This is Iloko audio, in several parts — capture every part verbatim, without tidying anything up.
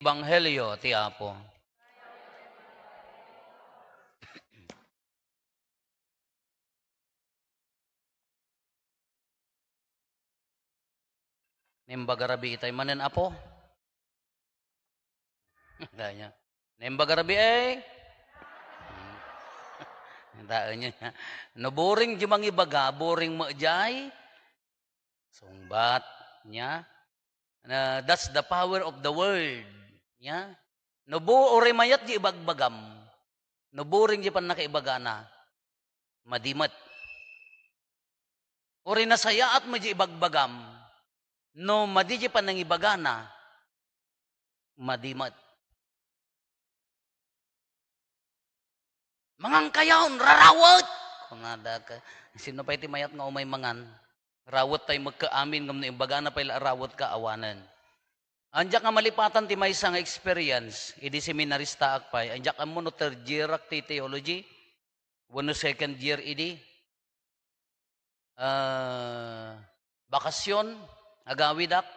Ebanghelio ti Apo. Naimbag a rabii itay manen, Apo. Danya. Naimbag a rabii, eh. Taenyo. No boring di mangibaga, boring mo jay. Sungbat niya. Na, that's the power of the word. Niya. No bo-, uray mayat di ibagbagam. No boring di pannakaibagana. Madi met. Uray nasayaat met di ibagbagam. No madi di panangibagana. Madi met. "Mangan kayon, rarawet!" Kunada ka. Sino pay ti mayat nga umay mangan? Rawet tay met ka amin, ngem no imbagana pay la, "Rawet ka," awanen. Diak nga malipatan ti maysa nga experience, idi seminaristaak pay, diak ammo no third year ak ti theology, wenno second year idi. Ah, bakasyon, agawidak.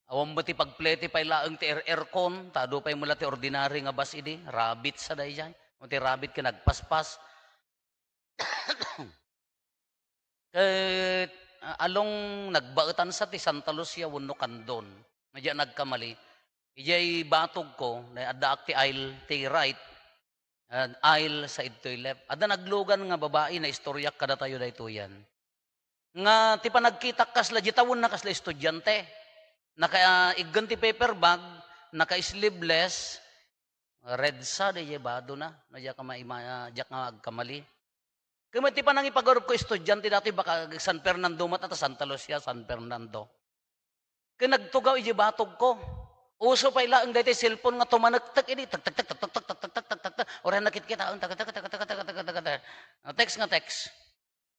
Awan met ti pagplete pay laeng ti air-, aircon, ta adu pay met la ti ordinary nga bus idi, rabbit sa daydiay. Mo ti rabbit ket nagpaspas. Ket, ah, along nagbaetan sa ti Santa Lucia wenno Candon. Nga diak nagkamali. Idiay batogko, na addaak ti aisle, ti right, ah, aisle sa idtoy left. Adda naglugan nga babai, naistoryak kadatayo daytoyen. Nga ti panagkitak kasla, di tawenna kasla estudiante. Naka-, iggen ti paper bag, naka-sleeveless, red sa, di badona, no, diak ka maima-, diak nga agkamali. Ket met ti panangipagarupko, estudiante datoy, baka San Fernando met, ata Santa Lucia, San Fernando. Ket nagtugaw idiay batogko. Uso pay laeng daytoy cellphone nga tumanektek idi, tak, tak, tak. Uray nakitkitaen, tak, tak, tak. Text nga text.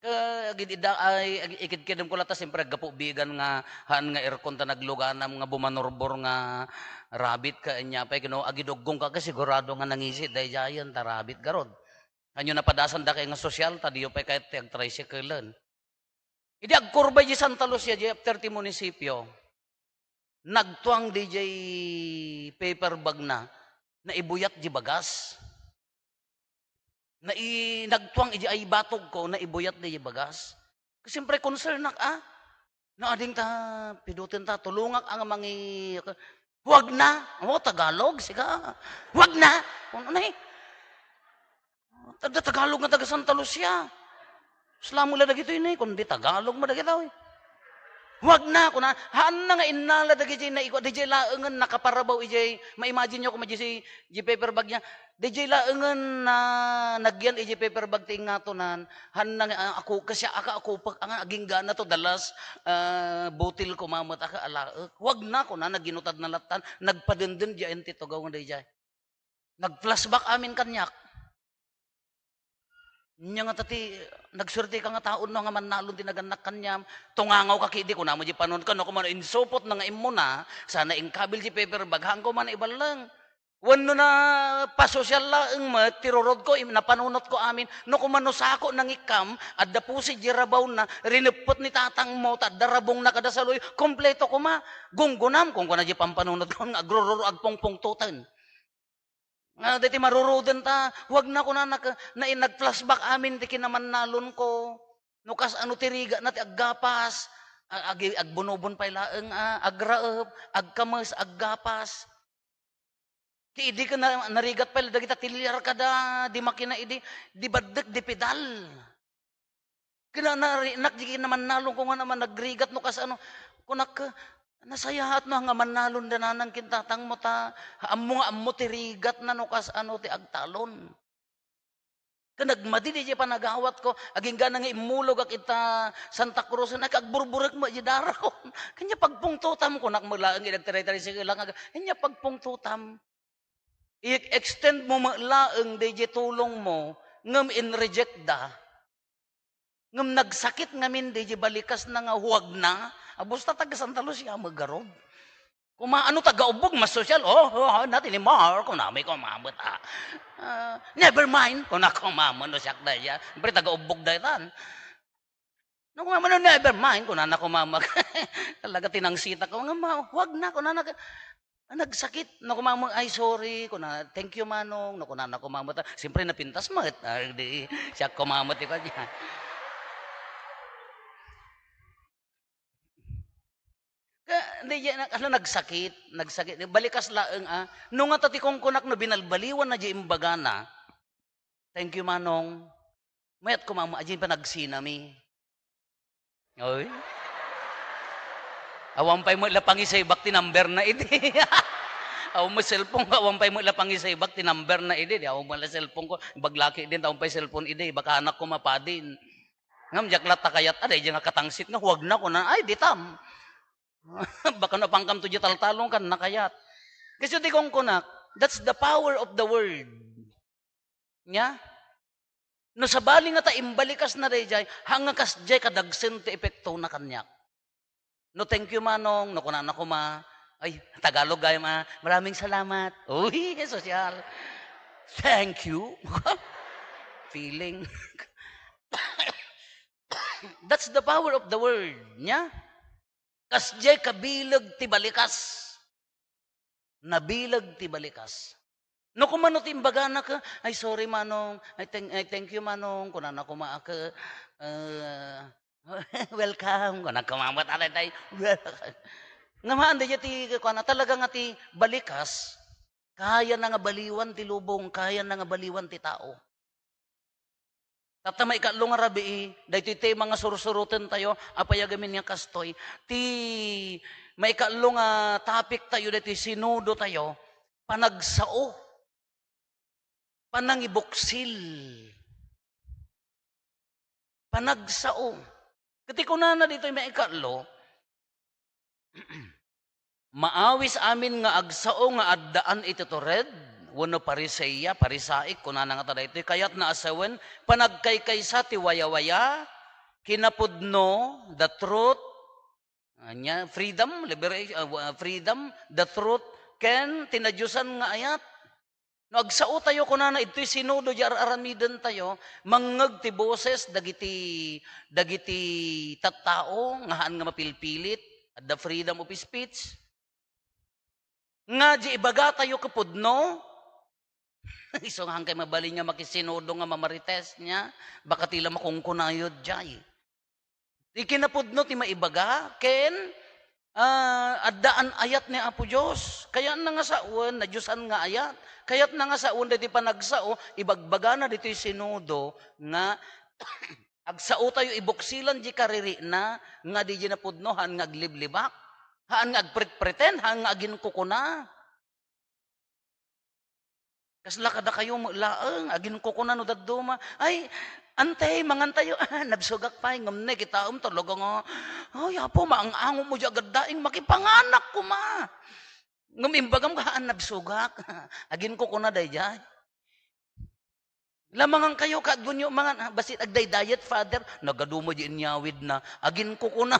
Ket agid-, idda-, ay, ag-, ikidkidemko latta, siyempre, aggapu bigan nga haan nga aircon ta nagluganam nga bumanorbor nga rabbit ka, ania pay, ket no agiduggongka, ket sigurado nga nangisi daydiayen ta rabbit garud. Kaano napadasandakayo nga sosyal, ta diyo pay kayat ti agtricyclen. Idi agkurba idiay Santa Lucia, idiay after ti munisipio, nagtuang diay paper bag na, naibuyat di bagas. Nai-, nagtuang idiay batogko, naibuyat diay bagas. Siyempre, concern ak, ah. No, ading ta, piduten ta, tulongak nga mangi-, "Huwag na." Oh, Tagalog, sika. "Huwag na." Ano na eh? Adda Tagalog nga taga Santa Lucia. Sla mo la dagitoy ni, kundi Tagalog mo dagitoy. "Huwag na," kuna, haan na nga innala dagiti naikwa, didiay laengen nakaparabaw idiay, ma-imagine nyo koma didiay, didiay paper bag niya. Didiay laengen na nagyan idiay paper bag ti ingatonan, haan na nga, ah, ako, kasi aka, ako, pag, ang, agingga na to, dalas, ah, butil ko mamet, aka, alaek. "Huwag na," kuna, naginutad na lattan, nagpadenden diay ti tugaw nga didiay. Nag-flashback amin kaniak. Nia nga ta ti, nagsuerte ka nga tao no nga mannalon ti nagannak kaniam, tungangaw ka kidi, kunam diay panunot ka, no, kumano insupot na nga immuna, sana inkabil diay paper bag, haan ko man iballeng. Wenno na pasosyal laeng met, ti rurodko, im-, napanunotko amin, no, kumano sako nangikkam, adda pusit diay rabaw na, rineppet ni tatang mo, ta adda rabong na kada saloy, kompleto koma, gunggunam, kunkuna diay pampanunotko, nga agrururo, agpungpungtoten. Nga daytoy maruroden ta, "Huwag na," kunana, na, nag-flashback amin ti kinamannalonko. No kasano ti rigatna ti aggapas, a-, agi-, agbunobon pay laeng, a, agraep, agkames, aggapas. Ti idi ket na-, narigat pay dagita ti liar kada di makina idi, di baddek, di pedal. Kinanarinak di kinamannalonko nga naman nagrigat no kasano. Kunak, "Nasayaat no nga mannalon da nanang ken tatang mo ta ammo nga ammo ti rigatna no kasano ti agtalon." Ken nagmadi diay panagawatko, agingga nga immulogak ita Santa Cruz, nagagburburek met diay darakon. Kanya pagpungtotam, kunak met laeng idi agtaray-taray, sige lang, aga, kanya pagpungtotam. I-extend mo met laeng daydiay tulong mo, ngem in-reject da. Ngem nagsakit ngamin daydiay balikasna nga huwag na. Abus ta taga Santa Lucia met garud. Kuma, ano, taga Ubbog, mas sosyal. "Oh, oh, oh, not anymore," kunami, kumamet, ah. Ah, "Never mind," kuna, kumamet, no, siak daydiay. Siyempre, taga Ubbog daytan. No, kuma, "No, never mind," kunana, kumamet. Talaga, tinangsitak ko, nga, "Ma, huwag na," kunana. Nagsakit. No, kumamot, "Ay, sorry," kuna, "Thank you, Manong." No, kunana, kumamot, ah, siyempre, napintas met. Ah, di, siya kumamot, di kanya. Ka, di, di, na, ano, nagsakit, nagsakit. Balikas laeng, ah. No nga ta ti kungkunak no binalbaliwan na di imbagana, "Thank you, Manong." Mayat ko, mama, aja panagsinami. Oy. Awan pay met la pangisibak ti number na idi. Awan mo cellphone ko, awan pay met la pangisibak ti number na idi. Di awan mo la cellphone ko. Baglaki din, awan pay cellphone idi. Baka anak ko mapadin. Ngam, diak latta kayat, aday, diak nga katangsit nga, huwag na ko na. Ay, ditam. Baka napangkam to di taltalong kan nakayat. Kasi di kong kunak, that's the power of the word. Nya? No sabali nga ta imbalikas na dayjay, hanga kasjay kadagsen ti epekto na kaniak. No, "Thank you, Manong." No, kunana koma, ay, Tagalog gayam, ah, "Maraming salamat." Uy, sosyal. "Thank you." Feeling. That's the power of the word. Nya? Kasjay kabileg ti balikas. Nabileg ti balikas. No, kumano ti imbagana ka, "Ay, sorry, Manong. Ay, thank, ay, thank you, Manong." Kunana koma ka, uh, "Welcome." Kunana koma met, "Aray, tay, welcome." Nga maan, dayjay ti, kuana, talaga nga ti balikas, kayana nga baliwan ti lubong, kayana nga baliwan ti tao. Tatta, maikatlo nga rabii, daytoy tema nga sursurotentayo, apay a gamin nga kastoy. Ti maikatlo nga topic tayo, daytoy sinodo tayo, panagsao, panangibuksil, panagsao. Ket ti kunana ditoy maikatlo, "Maawis amin nga agsao nga addaan iti tured wenno Parisea, Parisaik," kunana ngata daytoy, kayatna a sawen, panagkaykaysa ti wayawaya, kinapudno, the truth, ania, freedom, liberation, ah, wa-, freedom, the truth, ken ti nadiosan nga ayat. No agsaotayo, kunana, idtoy sinodo di ar-aramidentayo, mangngeg ti boses dagiti, dagiti tattao nga haan nga mapilpilit, adda freedom of speech. Nga di ibagatayo ket pudno, isu nga haankay mabalin nga makisinodo nga mamarites nia, baka ti la makunkunayo diay. Ti kinapudno ti maibaga ken, ah, addaan ayat ni Apo Dios. Kayatna nga sawen, nadiosan nga ayat. Kayatna nga sawen daytoy panagsao, ibagbagana ditoy sinodo nga agsaotayo ibuksilan di karirina nga di di napudno, haan nga agliblibak, haan nga agpretpreten, haan nga aginkukuna. Kasla kadakayo met laeng, aginkukuna no dadduma, "Ay, Ante, mangantayo." "Ah, nabsogak pay." Ngem ne, kitaem talaga nga, "Ay, Apo, maang-angom mo di agaddaing makipanganak koma." Ngem imbagam nga, "Haan, nabsogak." Aginkukuna daydiay. "La, mangankayo, kaadwanyo mangan." "Ah, bassit agdaydiet, Father." Nagaduma di inyawidna. Aginkukuna.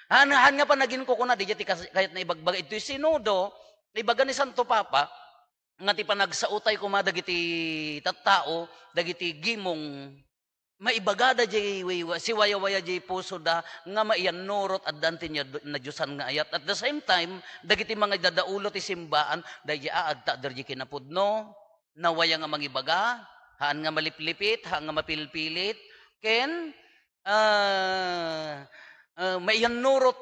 Haan, haan nga panaginkukuna, daydiay ti kas-, kayatna ibagbaga. Idtoy sinodo, ibaga ni Santo Papa, nga ti panagsaotay koma dagiti tattao, dagiti gimong, maibagada diay waywa-, siwayawaya diay pusoda nga maiyannurot addaan ti nia-, nadiosan nga ayat. At the same time, dagiti mangidaddaulo ti simbaan, daydiay a, agtakder diay kinapudno, nawaya nga mangibaga, haan nga maliplipit, haan nga mapilpilit, ken, ah, ah, maiyannurot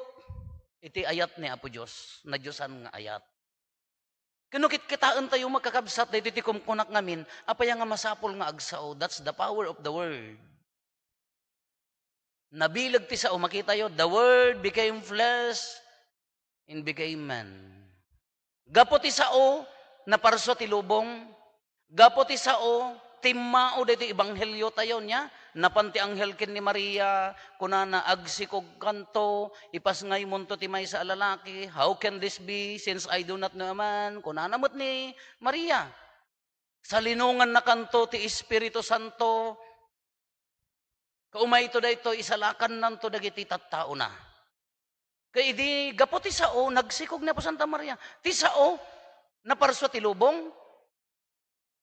iti ayat ni Apo Dios, nadiosan nga ayat. Ken no kitkitaentayo, makakabsat, daytoy ti kumkunak ngamin, apay nga masapul nga agsao? That's the power of the word. Nabileg ti sao, makitayo, "The word became flesh and became man." Gapu ti sao, naparsua ti lubong. Gapu ti sao, timmao daytoy ebangheliotayo, nia? Napan ti anghel ken ni Maria, kunana, "Agsikogkanto, ipasngaymonto ti maysa a lalaki." "How can this be, since I do not know a man?" kunana met ni Maria. Salinongannakanto ti Espiritu Santo. Kaumayto daytoy, isalakannanto dagiti tattaona. Ket idi gapu ti sao, nagsikog ni Apo Santa Maria. Ti sao, naparsua ti lubong.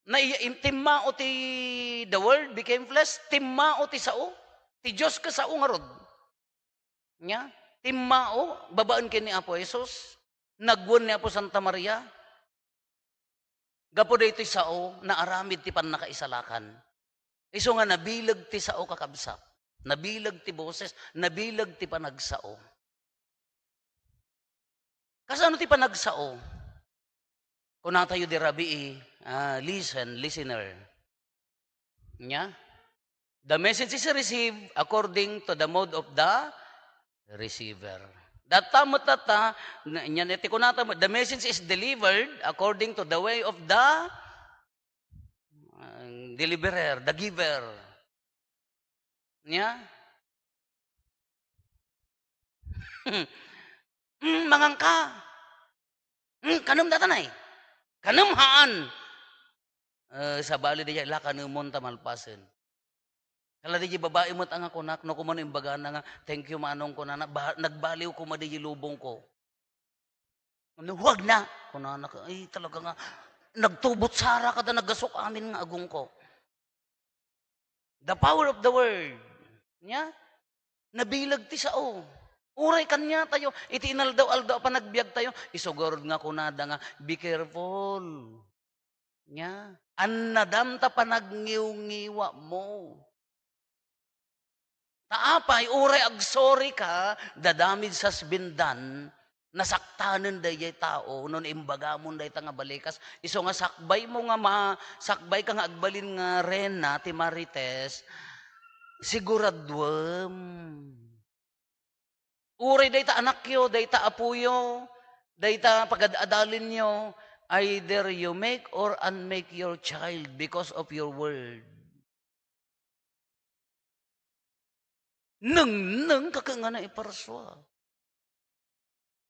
Na, in-, timmao ti, the word became flesh, timmao ti sao. Ti Dios ket sao ngarud. Nia? Timmao babaen ken ni Apo Jesus, nagwen ni Apo Santa Maria. Gapu daytoy sao, naaramid ti pannakaisalakan. Isu nga nabileg ti sao, kakabsat. Nabileg ti boses, nabileg ti panagsao. Kasano ti panagsao? Kunatayo di rabii, ah, listen, listener. Nya? The message is received according to the mode of the receiver. Data met data, na-, nya ti kunata met, the message is delivered according to the way of the, ah, deliverer, the giver. Nya? Mm, mangangka. Mm, kanem data nay. Kanem haan. Eh, sabali diay, la kanemon ta malpasen. Kala diay babai met nga kunak, no kumano imbagana nga, "Thank you, manong," kunana, ba-, nagbaliw koma diay lubongko. Ano, "Huwag na," kunana, "ay, talaga nga, nagtubot sara kada nagasok amin nga agongko." The power of the word. Nya? Nabileg ti sao. Uray kaniatayo, iti inaldaw-aldaw a panagbiagtayo, isu garud nga kunada nga, "Be careful." Nya? Annadan ta panagniwngiwamo. Ta apay, uray agsorry ka, the damage has been done, nasaktanen daydiay tao, no naimbagamon dayta nga balikas. Isu nga sakbaymo nga ma-, sakbayka nga agbalin nga reyna ti Marites, siguraduem. Uray dayta anakyo, dayta apoyo, dayta pagad-adalinyo, either you make or unmake your child because of your word. Nengneng ka ket nga naiparsua.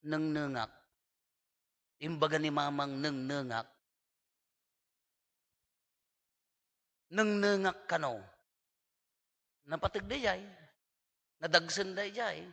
Nengnengak. Imbaga ni Mamang, nengnengak. Nengnengak kano. Napateg daydiay. Nadagsen daydiay.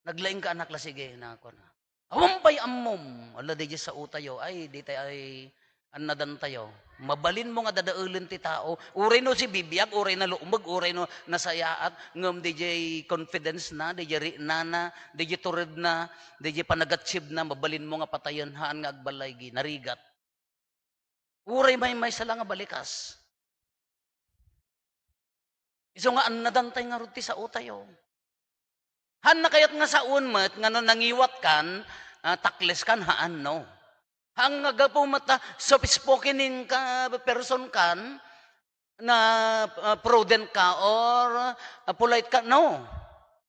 Naglaing ka anak la, sige, na, kuana. Awan pay ammom. Ala, daydiay saotayo. Ay, daytay ay annadantayo. Mabalinmo nga dadaelen ti tao. Uray no sibibiag, uray nalukmeg, uray no nasayaat, ngem daydiay confidence na, daydiay riknana, daydiay turedna, daydiay panag-achievena, mabalinmo nga patayen, haan nga agbalay, gi-, narigat. Uray maymaysa la nga balikas. Isu nga annadantay ngarud ti saotayo. Haanna kayat nga saon met nga no nangiwatkan, ah, takleskan, haan, no. Haan nga gapu met ta soft spoken ka, person kan, na, ah, prudent ka or, ah, polite ka, no.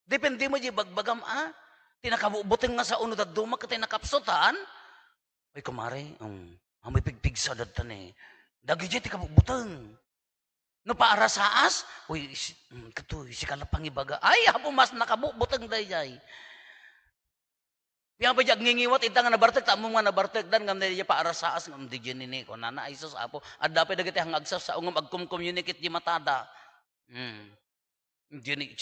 Depende mo di bagbagam, ah. Ti nakabutbuteng nga sao no dadduma ket ti nakapsutan. Ay, kumare, um, amoy pigpigsa dadta ni. Dagiti ti kabutbuteng. No paarasaas, uy, si-, mm, katoy, sika la pangibaga. Ay, apo, mas nakabutbuteng daydiay. Pian pay di agngingiwat, ita nga nabartek, ta ammom nga nabartekdan, ngem daydiay paarasaas, ngem di diay nini, kunana, ay sus, apo, adda pay dagiti nga agsasao, ngem agcommunicate di matada. Hmm. Diay ni,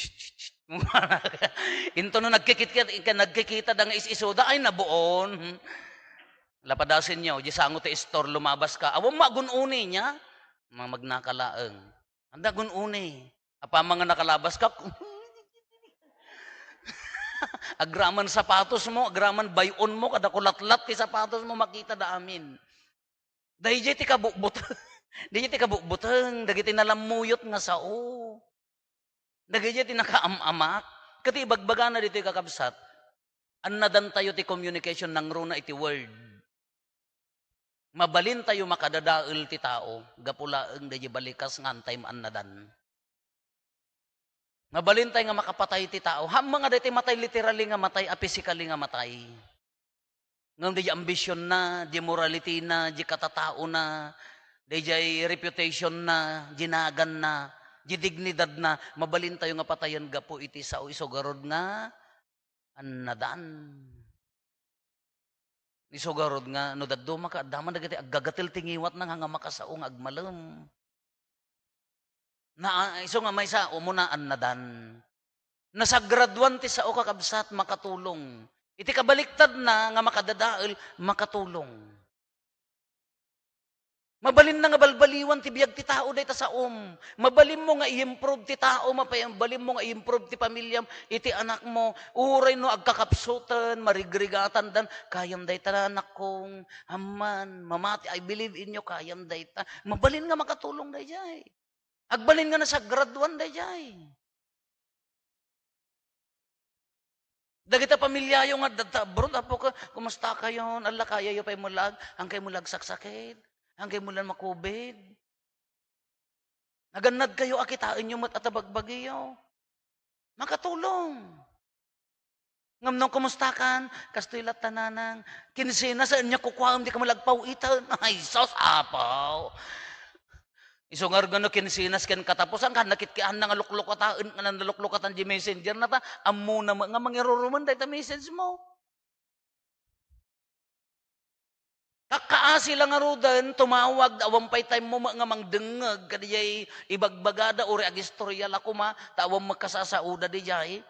inton no nagkikit-, nagkikitada nga is-isuda, ay, nabuon. Lapadasenyo, di sango ti istor, lumabas ka. Awan mo agun-uni niya. Mga magnaka laeng. Anda gun-uni. Apama nga nakalabas ka, agraman sapatos mo, agraman bay-on mo, kada kulatlat ti sapatos mo, makita da amin. Daydiay ti kabutbuteng. Daydiay ti kabutbuteng, dagiti nalammuyot nga sao. Dagiti ti nakaam-amak. Ket ibagbagana ditoy, kakabsat, annadantayo ti communication nangruna iti word. Mabalintayo makadadael ti tao, gapu laeng daydiay balikas nga antay maannadan. Mabalintay nga makapatay ti tao. Haan nga daytoy matay literally nga matay, a physically nga matay. Ngem daydiay ambisionna, di moralityna, di katataona, daydiay reputationna, di naganna, di dignidadna, mabalintayo nga patayen gapu iti sao, isu garud nga annadan. Isu garud nga, no dadduma ka, adda man dagiti aggagatel ti ngiwatna nga, nga makasao nga agmalem. Na, isu nga maysa, umuna, annadan. Nasagraduan ti sao, kakabsat, makatulong. Iti kabaliktadna nga makadadael, makatulong. Mabalinna nga balbaliwan ti biag ti tao dayta saom. Mabalinmo nga i-improve ti tao, mapa-, mabalinmo nga i-improve ti pamilyam, iti anakmo. Uray no agkakapsutan, marigrigatandan, "Kayam dayta, anakko. Amman, mamati, I believe in you, kayam dayta." Mabalin nga makatulong dayjay. Agbalin nga nasagraduan dayjay. Dagita pamilyayo nga adda abroad, apo ka, kumusta kayon? Alla, kayayo pay melag? Haankayo melag saksakit? Haankayo melag ma-covid? Nagannad kayo a kitaenyo met a tabagbagiyo. Makatulong. Ngem no kumusta kan? Kastoy latta, nanang. Kinsenas, ania kukuam, dika melag paw-iten. Ay, sus, apo. Isu ngarud nga no kinsenas ken katapusan, haan nakitkianna nga luklukataen, nga nanluklukatan di messenger na ta, ammona met nga mangirurumen dayta message mo. Kakkaasi la ngaruden, tumawag, awan pay time mo met nga mangdengngeg, kadaydiay ibagbagada, uray agistorya la koma, ta awan met kasasaoda daydiay.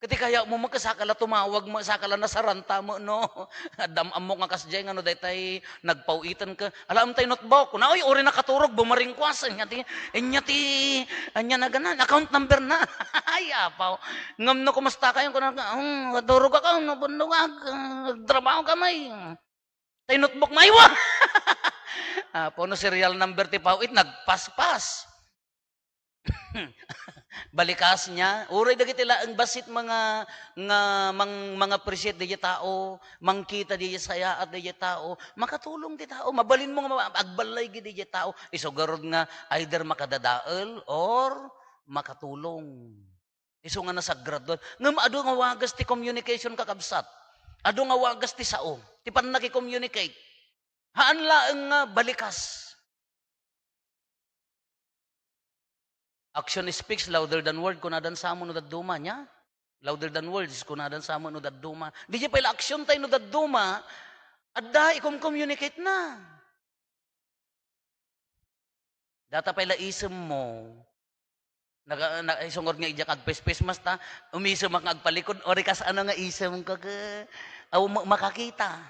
Ket ti kayatmo met, saka la tumawag met, saka la nasaranta met, no? Adda am-ammok nga kasdiay nga no daytay nagpaw-iten ka. Alaem tay notebook. Kuna, uy, uray nakaturog, bumaringkuas. Ania ti, ania ti, ania naganan? Account number na. Ay, apaw. Ngem no kumusta kayo? Kuna, "Hmm, turog ako, nabundog ako. Nagtrabaho kami." Tay notebook, maywa! Apo, no serial number ti paw-it, nagpaspas. Balikas niya. Uray dagiti laeng bassit nga, nga mang-, mang-appreciate daydiay tao, mangkita daydiay sayaat daydiay tao, makatulong ti tao. Mabalinmo nga ma-, agballay gid daydiay tao. Isu garud nga either makadadael or makatulong. Isu nga nasagraduan. Ngem adu nga wagas ti communication, kakabsat. Adu nga wagas ti sao, ti pannaki-communicate. Haan laeng nga balikas. Action speaks louder than word, kunadan samo no dadduma, nia? Louder than words, kunadan samo no dadduma. Daydiay pay la action tayo no dadduma, adda ikom-communicate na. Data pay la isemmo. Naga-, na-, isungod nga idiak agpespesmas ta, umisemak nga agpalikod, ori kas ano nga isemko ke, aw, ma-, makakita.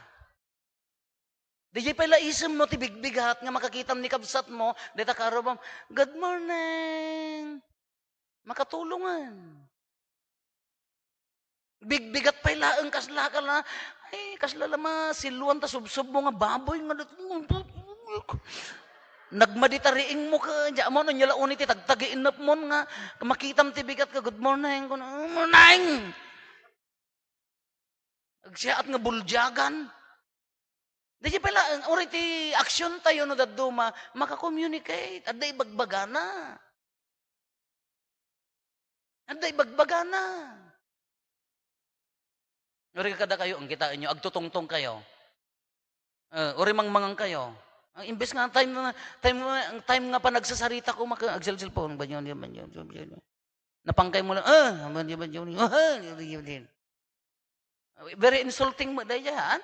Daydiay pay la isemmo ti bigbigat nga makakitam ni kabsatmo, dayta karubam, "Good morning." Makatulongan. Bigbigat pay laeng kasla ka la, ay, kasla la masiluan ta subsubmo nga baboy nga dat-, nagmadi ta riingmo ka, diay ammon, ania la unay ti tagtagiinnepmon nga makitam ti bigat ka, "Good morning," kuno, "Good morning!" Agsiaat nga buldiagan. Daydiay pay laeng, uray ti action tayo no dadduma, maka-communicate, adda ibagbagana. Adda ibagbagana. Uray kadakayo, ang kitaenyo, agtutungtong kayo. Eh, uray mangmangan kayo. Ang imbes nga time nga, time nga, time nga panagsasarita ko, maka-, agselselpon, banyo, banyo, banyo, banyo. Napangkay mo lang, "Ah, banyo, banyo, banyo, ah, banyo, banyo." Very insulting mo, daydiay, haan?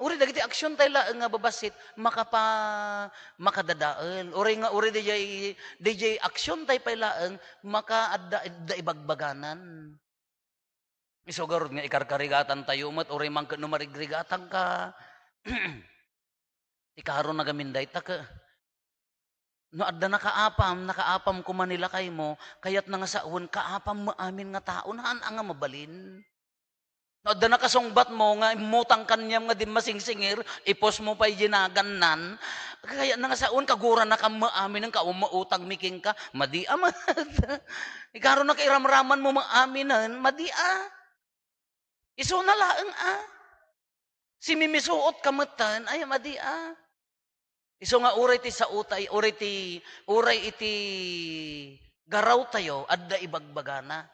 Uray dagiti action tayo laeng nga babassit, makapa-, makadadael. Uray nga, uray daydiay, daydiay action tayo pay laeng, makaadda, adda ibagbaganan. Isu garud nga ikarkarigatan tayo met, uray man ket no marigrigatanka. Ti karo nagamin dayta ke. No adda nakaapam, nakaapam koma ni lakaymo, kayatna nga sawen, kaapam mo amin nga tao, haan nga mabalin. No adda nakasungbatmo nga immutang kaniam nga dimma singsingir, ipos mo pay di nagannan, kayatna nga sawen, kagurana kam mo amin, kawan mautang mi kenka, madi a met. Ikaro nakairamraman mo mo aminen, madi a. Isuna laeng a. Simimisuot ka metten, ay, madi a. Isu nga uray ti sao tay-, uray ti, uray iti garaw tayo, adda ibagbagana.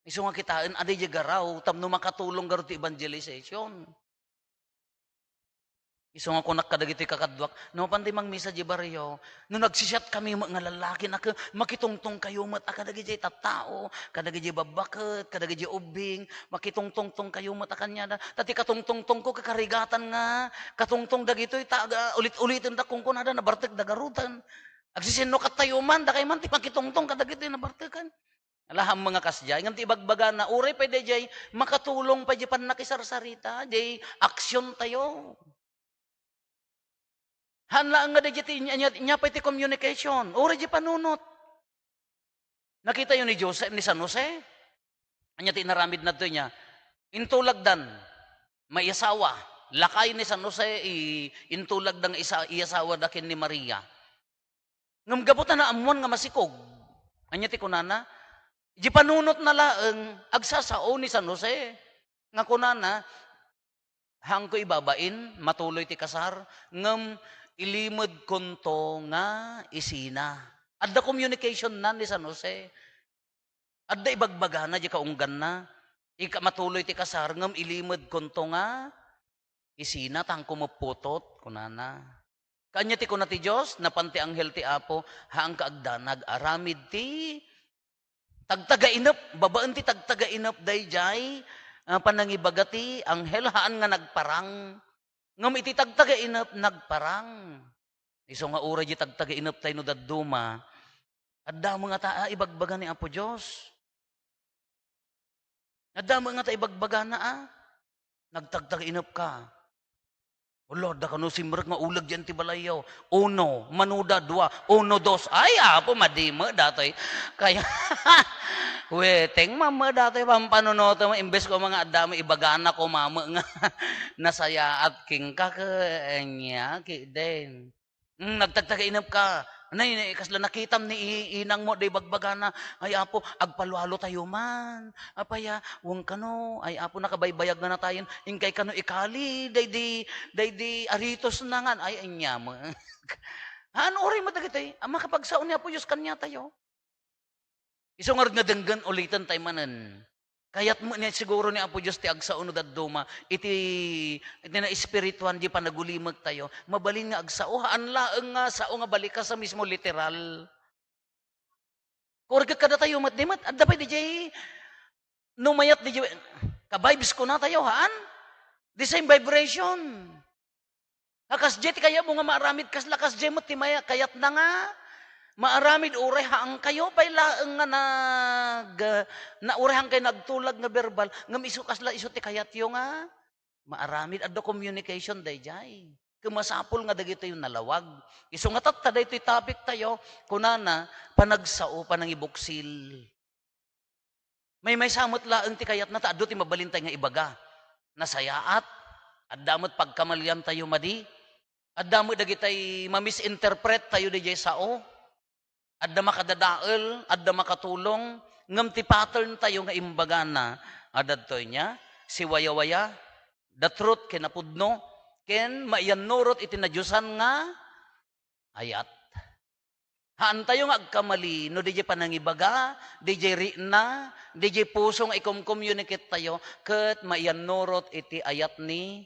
Isu nga kitaen, adda idiay garaw, tapno makatulong garud ti evangelization. Isu nga kunak kadagiti kakaduak, no, mapan ti mangmisa di barrio, no nagsisiat kami met nga lallaki, nak-, makitungtong kayo met a kadagiti tattao, kadagiti babbaket, kadagiti ubbing, makitungtongtong kayo met a kaniada. Ta ti katungtongtong ko, kakarigatan nga, katungtong dagitoy, ta, aga, ulit-uliten da kunkunada, nabartek da garuden. Agsisinno kat tayo man, dakay man ti makitungtong kadagitoy nabarteken. Alaham nga kasdiay, ngem ti ibagbagana, uray pay daydiay, makatulong pay di pannakisarsarita, di aksyon tayo. Haan laeng nga daydiay ti inya-, inya-, inya pay ti communication. Uray di panunot. Nakitayo ni Joseph, ni San Jose? Ania ti inaramid na daytoy niya? Intulagdan, maiyasawa. Lakay ni San Jose, i-, intulagda nga isa-, iyasawada ken ni Maria. Ngem gapu ta naammoan nga masikog, ania ti kunana? Di panunotna laeng, agsasao ni San Jose. Nga kunana, "Haanko ibabain, matuloy ti kasar, ngem ilimedkonto nga isina." Adda communication na ni San Jose. Adda ibagbagana di kaungganna. Ika-, matuloy ti kasar, ngem ilimedkonto nga isina, ta haanko mapputot, kunana. Kaanya ti kuna ti Dios, napan ti anghel ti Apo, haanka agdanag, aramid ti tagtagainep, babaen ti tagtagainep daydiay, ah, panangibaga ti anghel, haan nga nagparang. Ngem iti tagtagainep, nagparang. Isu nga uray di tagtagainep tayo no dadduma, adda met ngata a ibagbaga ni Apo Dios. Adda met ngata ibagbagana a. Nagtagtagainep ka. Hala, adda kano simrek nga uleg diyan ti balayyo. Uno, manuda, dua, uno, dos. Ay, Apo, madi met datoy. Kaya, weteng met datoy pampanunotem, imbes ko nga adda met ibagana koma met nga nasayaat kenka ket ania, ketdin. Mm, nagtagtagainep ka. Nay, nay, kasla nakitam ni i-, inang mo, day bagbagana, "Ay, Apo, agpalualo tayo man. Apay a, wen kano, ay, Apo, nakabaybayag nga natayen, inkay kano ikali, daydi, daydi aritos na ngan." Ay, ania met. Haan, uray met dagitoy, a makapagsao ni Apo Dios kaniatayo. Isu ngarud nga denggen, uliten tayo manen. Kayat met ni siguro ni Apo Dios ti agsao no dadduma iti, iti naespirituan di panagulimek tayo. Mabalin nga agsao, haan laeng nga sao nga balikas a mismo literal. Kurget kadatayo met, di met, adda pay didiay, no mayat didiay, ka-vibes kunatayo, haan? The same vibration. A, kasdiay ti kayatmo nga maaramid, kasla kasdiay met ti maya-, kayatna nga maaramid, uray haankayo pay laeng nga nag-, na, uray haankayo nagtulag nga verbal, ngem isu, kasla isu ti kayatyo nga maaramid. Adda communication daydiay. Ket masapul nga dagitoy nalawag. Isu nga tatta daytoy topic tayo, kunana, panagsao, panangibuksil. Maymaysa met laeng ti kayatna ta adu ti mabalin tayo nga ibaga. Nasayaat, adda met pagkamalian tayo madi, adda met dagitay ma-misinterpret tayo daydiay sao, adda makadadael, adda makatulong, ngem ti pattern tayo nga imbagana, adda daytoy nia, siwayawaya, the truth, kinapudno, ken maiyannurot iti nadiosan nga ayat. Haantayo nga agkamali no didiay panangibaga, didiay rikna, didiay puso nga ikom-communicate tayo, ket maiyannurot iti ayat ni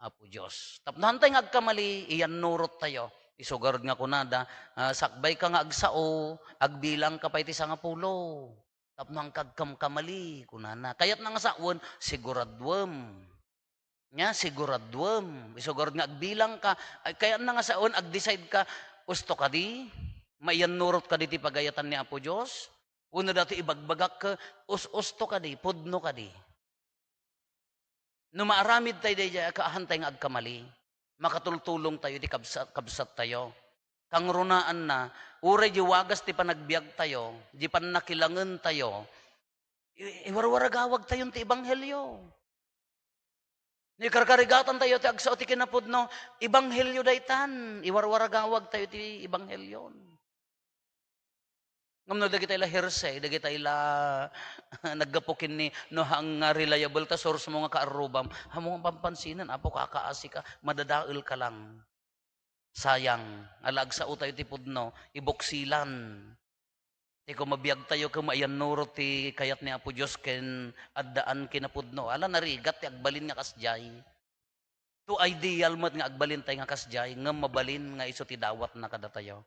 Apo Dios. Tapno haantay nga agkamali, iyannurot tayo. Isu garud nga kunada, ah, sakbay ka nga agsao, agbilang ka pay ti sangapulo. Tapno haanka agkamkamali, kunana. Kayatna nga sawen, siguraduem. Nia, siguraduem. Isu garud nga agbilang ka, ay, kayatna nga sawen, ag-decide ka, usto kadi? Maiyannurot kadi ti pagayatan ni Apo Dios? Wenno datoy ibagbagak ket us-usto kadi, pudno kadi? No maaramid tayo daydiay, ket haantay nga agkamali, makatultulong tayo iti kabsat, kabsat tayo. Kangrunaanna, uray di wagas ti panagbiag tayo, di pannakilangen tayo, i-, iwarwaragawag tayon ti ebanghelio. No ikarkarigatan tayo ti agsao ti kinapudno, ebanghelio daytan, iwarwaragawag tayo ti ebanghelio. Ngem no dagitay la hearsay, dagitay la naggapu ken ni, no, haan nga reliable ta source mo nga kaarrubam, haan mo nga pampansinan, Apo, kakaasi ka, madadael ka lang. Sayang, ala agsao tayo ti pudno, ibuksilan. Ti kumabiag tayo ket maiyannurot ti kayat ni Apo Dios ken addaan kinapudno. Ala narigat ti agbalin nga kasdiay. Too ideal met nga agbalin tayo nga kasdiay, ngem mabalin nga isu ti dawatna kadatayo.